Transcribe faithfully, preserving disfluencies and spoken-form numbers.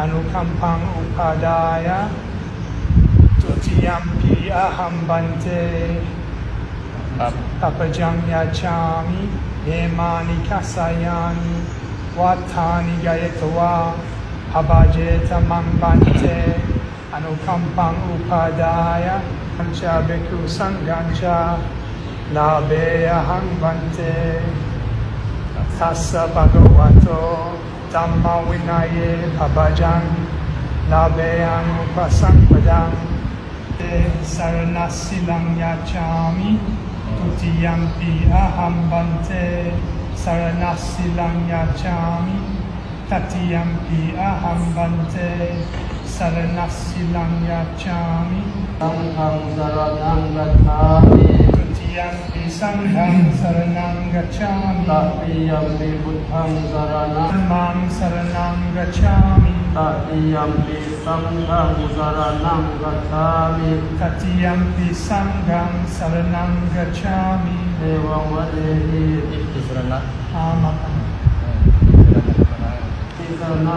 anukampaṃ upādāya. Dutiyampi ahaṃ bhante, pab- pabbajaṃ yācāmi, imāni kāsāyāni vaṭṭhāni gahetvā, pabbajetaṃ maṃ bhante, anukampaṃ upādāya. Pañca bhikkhusaṅghañca labhehaṃ bhante. Tassa bhagavato dhammavinaye pabbajaṃ labhehaṃ upasampadaṃ. Te saraṇasīlaṃ yācāmi. Dutiyampi ahaṃ bhante saraṇasīlaṃ yācāmi. Tatiyampi ahaṃ bhante saraṇasīlaṃ yācāmi. Saṅghaṃ saraṇaṃ gacchāmi. Dutiyampi saṅghaṃ saraṇaṃ gacchāmi. Tatiyampi buddhaṃ saraṇaṃ. Dhammaṃ saraṇaṃ gacchāmi. Tatiyampi saṅghaṃ saraṇaṃ gacchāmi. Tatiyampi saṅghaṃ saraṇaṃ gacchāmi. Evaṃ vademi. Iti saraṇa. Āma. Iti saraṇa.